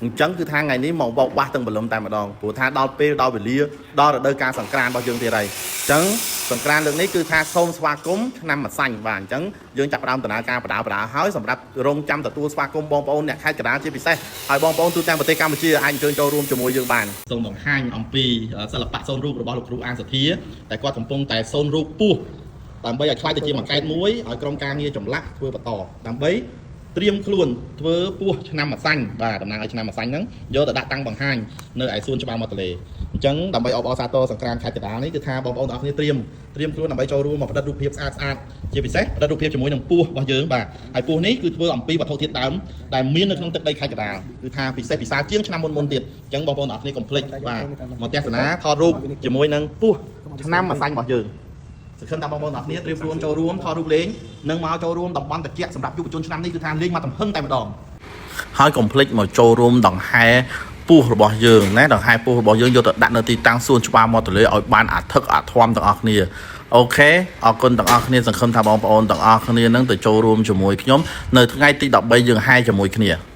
អញ្ចឹងគឺថាថ្ងៃនេះមកបោកបាសទាំងបលឹមតែម្ដងព្រោះថាដល់ពេលដល់វេលាដល់រដូវកាលសង្ក្រាន្តរបស់យើងទៀតហើយអញ្ចឹងសង្ក្រាន្តលើកនេះគឺថាសូមស្វាគមន៍ឆ្នាំម្សាញ់បាទអញ្ចឹងយើងចាប់ផ្ដើមដំណើរការបដាបដាហើយសម្រាប់រងចាំទទួលស្វាគមន៍បងប្អូនអ្នកខេត្តកណ្ដាលជាពិសេសហើយបងប្អូនទូទាំងប្រទេសកម្ពុជាអាចអញ្ជើញចូលរួមជាមួយយើងបានសូមបង្ហាញអំពីសិល្បៈសូនរូបរបស់លោកគ្រូអានសធាតែគាត់កំពុងតែសូនរូបពោះដើម្បីឲ្យខ្លាយទៅជាមួយកែតមួយឲ្យក្រុមការងារចម្លាក់ធ្វើបន្តដើម្បី ត្រៀមខ្លួនធ្វើពោះឆ្នាំម្សាញ់បាទតំណាងឲ្យឆ្នាំម្សាញ់ហ្នឹងយកទៅដាក់តាំងបង្ហាញនៅឯសួនច្បារមាត់ទន្លេអញ្ចឹងដើម្បីអបអរសាទរសង្ក្រាន្តខេត្តកណ្ដាលនេះគឺថាបងប្អូនទាំងអស់គ្នាត្រៀមត្រៀមខ្លួនដើម្បីចូលរួមមកផ្ដិតរូបភាពស្អាតស្អាតជាពិសេសផ្ដិតរូបភាពជាមួយនឹងពោះរបស់យើងបាទហើយពោះនេះគឺធ្វើអំពីវត្ថុធាតុដើមដែលមាននៅក្នុងទឹកដីខេត្តកណ្ដាលគឺថាពិសេសពិសាជាងឆ្នាំមុនមុនទៀតអញ្ចឹងបងប្អូនទាំងអស់គ្នាកុំភ្លេចបាទមកទស្សនាថតរូបជាមួយនឹងពោះឆ្នាំម្សាញ់របស់យើង សង្ឃឹមថាបងប្អូនទាំងអស់គ្នាត្រៀមខ្លួនចូលរួមថតរូបលេងនិងមកចូលរួមតំបន់ត្រជាក់សម្រាប់យុវជនឆ្នាំនេះគឺថាលេងមកទំហឹងតែម្ដងហើយកុំភ្លេចមកចូលរួមដង្ហែពោះរបស់យើងណាដង្ហែពោះរបស់យើងយកទៅដាក់នៅទីតាំងសួនច្បារមាត់ទន្លេឲ្យបានអាធឹកអាធំទាំងអស់គ្នាOK អរគុណទាំងអស់គ្នាសង្ឃឹមថាបងប្អូនទាំងអស់គ្នានឹងទៅចូលរួមជាមួយខ្ញុំនៅថ្ងៃទី13យើងហែជាមួយគ្នា។